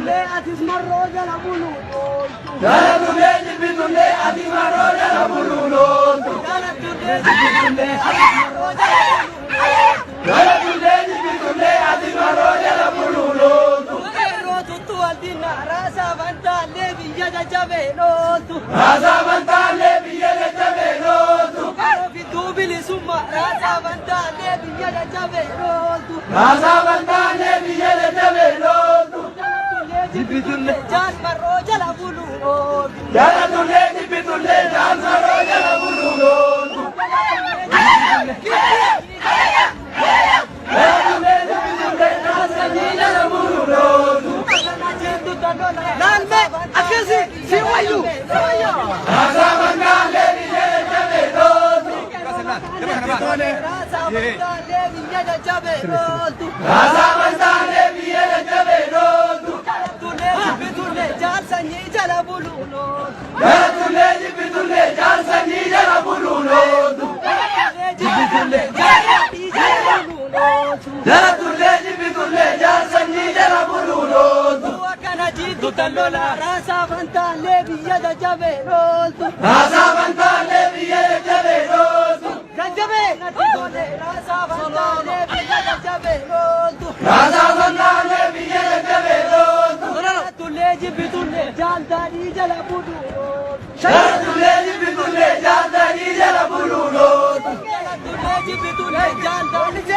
Jibbitullee atis marroo jala buluun ooltu. Jaalatullee jibbitullee ati marroo jala buluun ooltu. Jaalatullee jibbitullee atis marroo jala buluun ooltu. Jaalatullee jibbitullee ati marroo jala buluun ooltu. Qeerroo tuttu waldinna raasaa fantaallee biyya jajjabeen ooltu. Raasaa fantaallee biyya jajjabeen ooltu. Qeerroo fittuu bilisummaa raasaa fantaallee biyya jajjabeen ooltu. Raasaa fantaallee biyya jajjabeen ooltu. Jaalatullee jibbitullee jaal marroo jala buluun ooltu. Jaalatullee jibbitullee jaal marroo jala buluun ooltu. Jaalatullee jibbitullee jaal sanyii jala buluun ooltu. Laalme akkasi si wayyu. Raasaa fantaallee biyya jajjabeen ooltu. Raasaa fantaallee biyya jajjabeen ooltu. Raasaa fantaallee biyya jajjabeen ooltu. Jaalatullee jibbitullee jaal sanyii jala buluun ooltu. Jaalatullee jibbitullee jaal sanyii jala buluun ooltu. Jaalatullee jibbitullee jaal sanyii jala buluun ooltu. Jaalatullee jibbitullee jaal sanyii jala buluun ooltu. Akkana jiitu tallola raasaa fantaallee biyya jajjabeen ooltu. Raasaa fantaallee biyya jajjabeen ooltu. Jajjabee! Raasaa fantaallee biyya jajjabeen ooltu. Raasaa fantaallee biyya jajjabeen ooltu. Jaalatullee jibbitullee jaal daadhii jala buluun ooltu. Jaalatullee jibbitullee jaal daadhii jala buluun ooltu. Jaalatullee jibbitullee jaal daadhii.